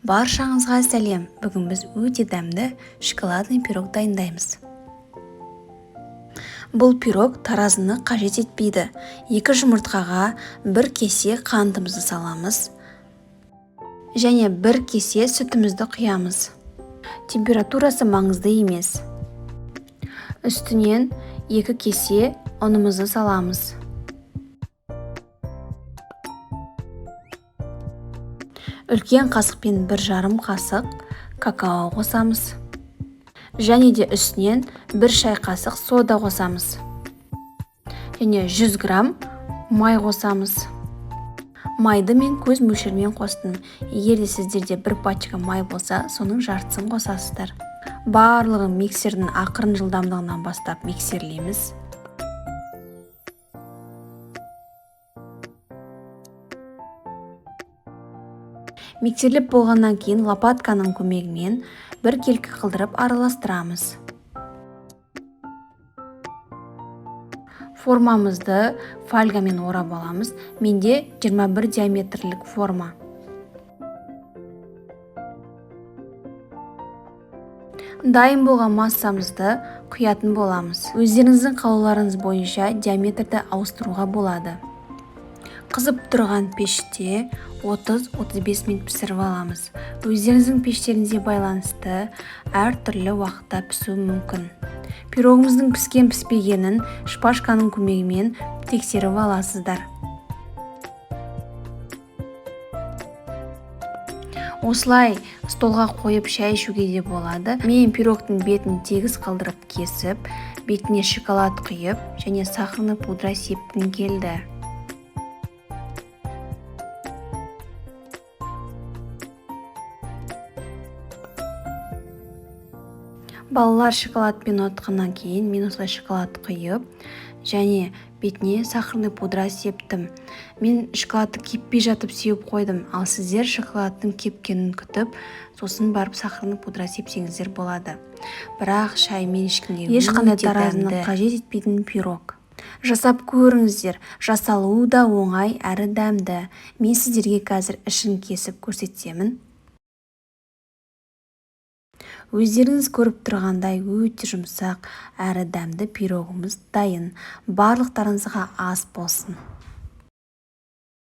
Баршаңызға сәлем! Бүгін біз өте дәмді шоколадный пирог дайындаймыз. Бұл пирог таразыны қажет етпейді. 2 жұмыртқаға 1 кесе қантымызды саламыз және 1 кесе сүтімізді құямыз. Температурасы маңызды емес. Үстінен 2 кесе ұнымызды саламыз. Үлкен қасықпен 1,5 қасық какао қосамыз. Және де үстінен 1 шай қасық сода қосамыз. Және 100 грамм май қосамыз. Майды мен көз мөлшерімен қостым. Егер де сіздерде 1 пачка май болса, соның жартысын қосасыздар. Барлығын миксердің ақырын жылдамдығынан бастап миксерлейміз. Миксерлеп болғаннан кейін лопатканың көмегімен бір келкі қылдырып араластырамыз. Формамызды фольгамен орап аламыз. Менде 21 диаметрлік форма. Дайын болған массамызды құятын боламыз. Өздеріңіздің қалауларыңыз бойынша диаметрді ауыстыруға болады. Қызып тұрған пеште 30-35 минут пісіріп аламыз. Өздеріңіздің пештеріңізге байланысты әртүрлі уақытта пісуі мүмкін. Пирогымыздың піскен-піспегенін шпажканың көмегімен тексеріп аласыздар. Осылай столға қойып шай ішуге де болады. Мен пирогтың бетін тегіс қылдырып кесіп, бетіне шоколад құйып және сахарный пудра сепкім келді. Балалар шоколадпен ұнатқаннан кейін мен осылай шоколад құйып және бетіне сахарный пудра септім. Мен шоколадты кеппей жатып сеуіп қойдым, ал сіздер шоколадтың кепкенін күтіп, сосын барып сахарный пудра сепсеңіздер болады. Бірақ шаймен ішкенге ешқандай таразыны қажет етпейтін пирог. Жасап көріңіздер, жасалуы да оңай әрі дәмді. Мен сіздерге қазір ішін кесіп көрсетемін. Өздеріңіз көріп тұрғандай өте жұмсақ әрі дәмді пирогымыз дайын. Барлықтарыңызға ас болсын.